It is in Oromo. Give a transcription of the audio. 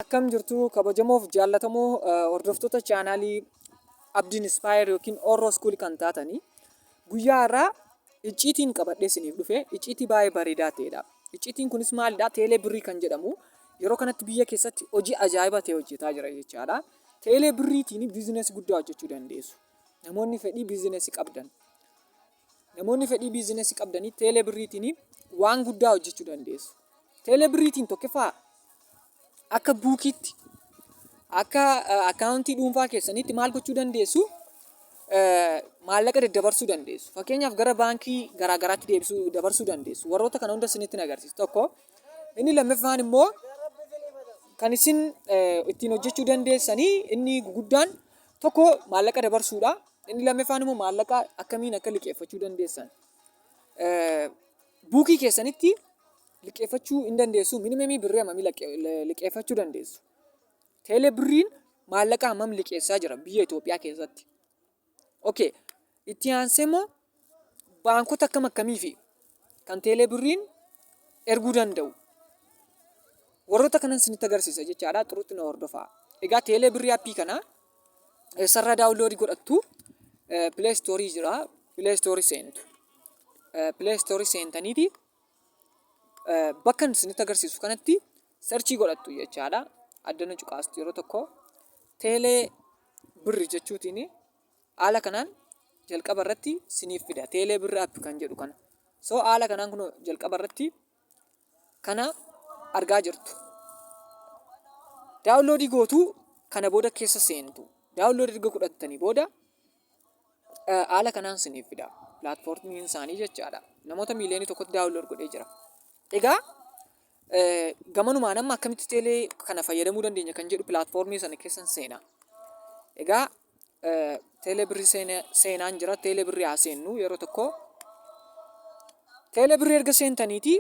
Akkam jirtu, kabajamoof jaallatamoo hordoftoota chaanaalii Abdiin Inspire yookiin Orro School kan taatanii? Guyyaa har'aa icciitiin qabadhee isiniif dhufe icciitii baay'ee bareedaa ta'edha. Icciitiin kunis maalidha? Teelee birrii kan jedhamu yeroo kanatti biyya keessatti hojii ajaa'iba ta'e hojjetaa jira jechaadha. Teelee birriitiin biizinasii guddaa hojjechuu dandeessu. Namoonni fedhii biizinasii qabdan. Namoonni fedhii biizinasii qabdanii teelee birriitiin waan guddaa hojjechuu dandeessu. Teelee birriitiin tokkoffaa akka buukiitti, akka akkaawuntii dhuunfaa keessaniitti maal gochuu dandeessu? Maallaqa daddabarsuu dandeessu. Fakkeenyaaf, gara baankii garaa garaatti deebisuu dabarsuu dandeessu. Warroota kana hunda isinitti agarsiisu tokko. Inni lammaffaan immoo kan isin ittiin hojjechuu dandeessanii inni guguddaan tokko maallaqa dabarsuudha. Inni lammaffaan immoo maallaqa akkamiin akka liqeeffachuu dandeessan. Buukii keessanitti liqeeffachuu hin dandeessu. Minimumii birrii hammamii liqeeffachuu dandeessu? Teelee birriin maallaqa hammam liqeessaa jira biyya Itoophiyaa keessatti? Okay. Itti aansee immoo baankota akkam akkamii fi kan teelee birriin erguu danda'u? Warroota kanan isinitti agarsiisa jechaadha. Xurutti na hordofaa. Egaa teelee birrii appii kana eessarraa download godhattu? Play Store jira. Play Store seentu. Play Store seentaniiti bakka isinitti agarsiisu kanatti search godhattu jechaadha. Addana cuqaastu, yeroo tokko teelee birri jechuutiin haala kanaan jalqaba irratti siniif fida. Teelee birri app kan jedhu kana. So haala kanaan kun jalqaba irratti kana argaa jirtu. Download gootuu, kana booda keessa seentu. Download erga godhattanii booda haala kanaan siniif fida. Pilaatfoormiin isaanii jechaadha. Namoota 1 miiliyoonii download godhee jira. Egaa gamanumaan amma akkamitti teelee kana fayyadamuu dandeenya kan jedhu pilaatfoormii sana keessan seena. Egaa teelee birrii seenaan jira. Teelee birrii haa seennu yeroo tokko. Teelee birrii erga seentaniiti